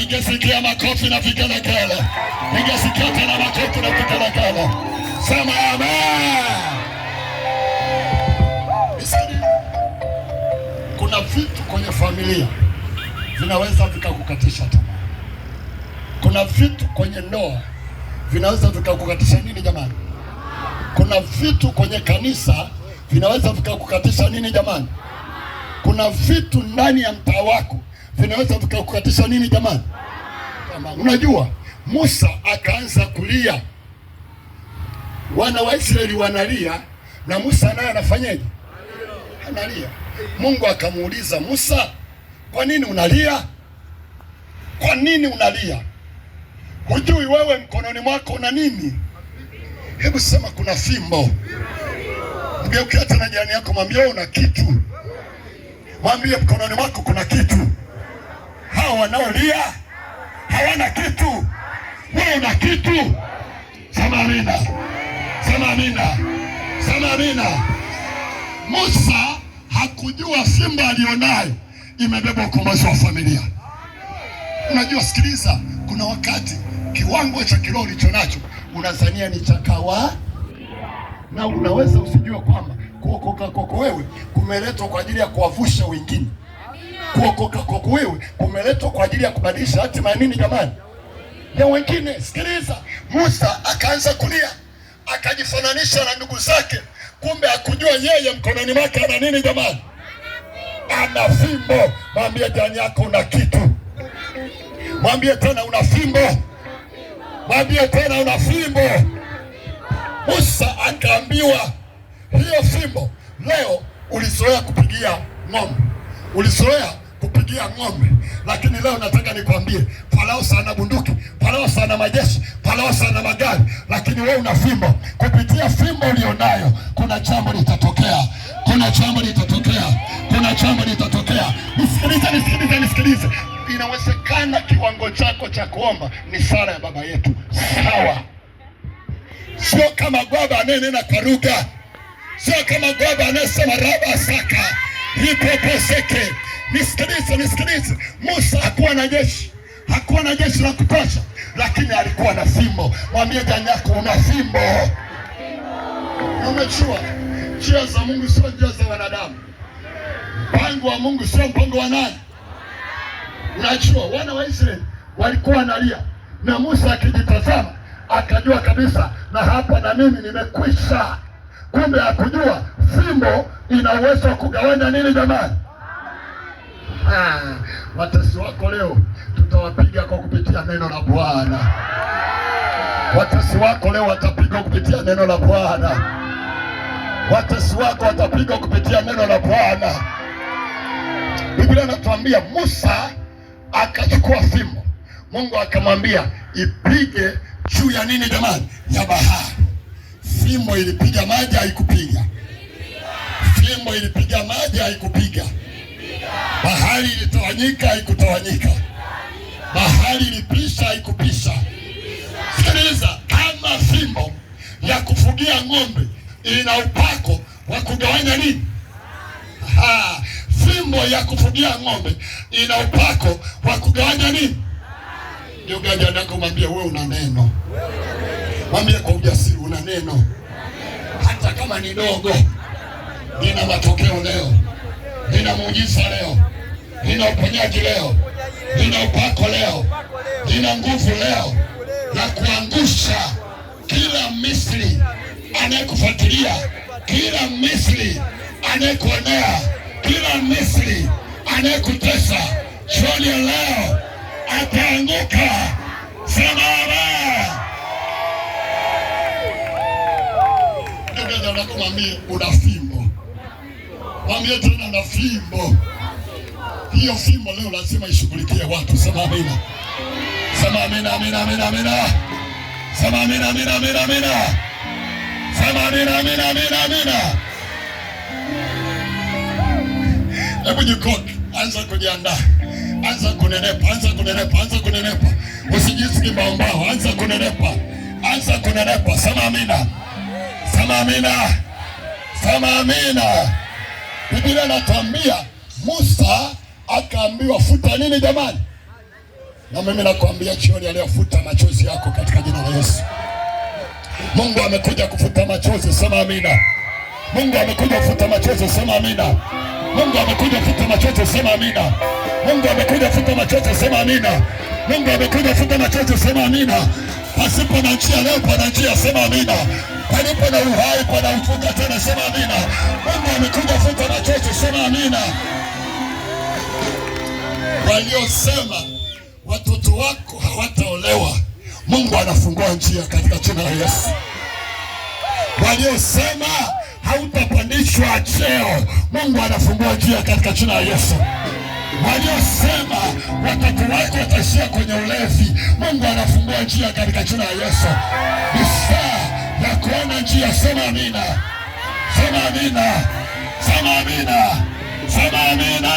Ningesikia makofi na vigelegele, ningesikia tena makofi na vigelegele. Sema amen. Kuna vitu kwenye familia vinaweza vikakukatisha tamaa. Kuna vitu kwenye ndoa vinaweza vikakukatisha nini jamani? Kuna vitu kwenye kanisa vinaweza vikakukatisha nini jamani? Kuna vitu ndani ya mtaa wako vinaweza vikakukatisha nini jamani? Unajua, Musa akaanza kulia, wana wa Israeli wanalia, na Musa naye anafanyaje? Analia. Mungu akamuuliza Musa, kwa nini unalia? Kwa nini unalia? Hujui wewe mkononi mwako una nini? Hebu sema kuna fimbo. Mgeukia tena jirani yako, mwambie una kitu, mwambie mkononi mwako kuna kitu. Hao wanaolia hawana kitu, wewe una kitu. Sema amina, sema amina, sema amina. Musa hakujua fimbo alionayo imebeba ukombozi wa familia. Unajua, sikiliza, kuna wakati kiwango cha kiroho ulicho nacho unazania ni cha kawa, na unaweza usijue kwamba kuokoka kwako wewe kumeletwa kwa ajili ya kuwavusha wengine. Kuokoka kwako wewe kumeletwa kwa ajili ya kubadilisha hatima ya nini jamani, ya wengine. Sikiliza, Musa akaanza kulia, akajifananisha na ndugu zake, kumbe hakujua yeye mkononi mwake ana nini jamani, ana fimbo. Mwambie jirani yako una kitu, mwambie tena una fimbo, mwambie tena una fimbo. Musa akaambiwa hiyo fimbo leo ulizoea kupigia ng'ombe, ulizoea kupigia ng'ombe, lakini leo nataka nikwambie, Farao sana bunduki, Farao sana majeshi, Farao sana magari, lakini wewe una fimbo. Kupitia fimbo ulionayo, kuna jambo litatokea, kuna jambo litatokea, kuna jambo litatokea. Nisikilize, nisikilize, nisikilize. Inawezekana kiwango chako cha kuomba ni sala ya baba yetu, sawa? Sio kama gwaba anayenena kwa lugha, sio kama gwaba anayesema raba saka ripoposeke. Nisikilize, nisikilize. Musa hakuwa na jeshi, hakuwa na jeshi la kutosha, lakini alikuwa na fimbo. Mwambie jirani yako una fimbo. Unajua njia za Mungu sio njia za wanadamu, mpango wa Mungu sio mpango wa nani? Unajua wana wa Israeli walikuwa wanalia, na Musa akijitazama akajua kabisa, na hapa na mimi nimekwisha. Kumbe hakujua fimbo ina uwezo wa kugawanya nini jamani. Ah, watesi wako leo tutawapiga kwa kupitia neno la Bwana. Watesi wako leo watapigwa kupitia neno la Bwana. Watesi wako watapigwa kupitia neno la Bwana. Biblia inatuambia Musa akachukua fimbo, Mungu akamwambia ipige juu ya nini jamani? Ya bahari. Fimbo ilipiga maji, haikupiga? Fimbo ilipiga maji, haikupiga? Bahari ilitawanyika, haikutawanyika? Bahari ilipisha, haikupisha? Sikiliza, kama fimbo ya kufugia ng'ombe ina upako wa kugawanya nini? Ha, fimbo ya kufugia ng'ombe ina upako wa kugawanya nini? Geuka jirani yako mwambie wewe una neno. Mwambie kwa ujasiri una neno. Hata kama ni dogo, lina matokeo leo, lina muujiza leo, lina uponyaji leo, lina upako leo, lina nguvu leo ya kuangusha kila Misri anayekufuatilia, kila Misri anayekuonea, kila Misri anayekutesa. Jioni ya leo ataanguka. Sema amen. Mwambie una fimbo, mwambie tena una fimbo. Hiyo fimbo leo lazima ishughulikie watu. Sema amina, sema amina, amina, amina, amina. Sema amina, amina, amina, amina. Sema amina, amina, amina, amina. Hebu jikoke, anza kujiandaa, anza kunenepa, anza kunenepa, anza kunenepa. Usijisikie mbao, anza kunenepa, anza kunenepa. Sema amina, sema amina, sema amina. Biblia inatuambia Musa akaambiwa futa nini jamani? Na mimi nakwambia jioni ya leo, futa machozi yako katika jina la Yesu. Mungu amekuja kufuta machozi, sema amina. Mungu amekuja kufuta machozi, sema amina. Mungu amekuja kufuta machozi, sema amina. Mungu amekuja kufuta machozi, sema amina. Mungu amekuja kufuta machozi, sema amina. Pasipo na njia leo pana njia, sema amina. Palipo na uhai pana ufuka tena, sema amina. Mungu amekuja kufuta machozi, sema amina. Waliosema watoto wako hawataolewa, Mungu anafungua njia katika jina la Yesu. Waliosema hautapandishwa cheo, Mungu anafungua njia katika jina la Yesu. Waliosema watoto wako wataishia kwenye ulevi, Mungu anafungua njia katika jina la Yesu. Ni saa ya kuona njia, sema amina, sema amina, sema amina, sema amina.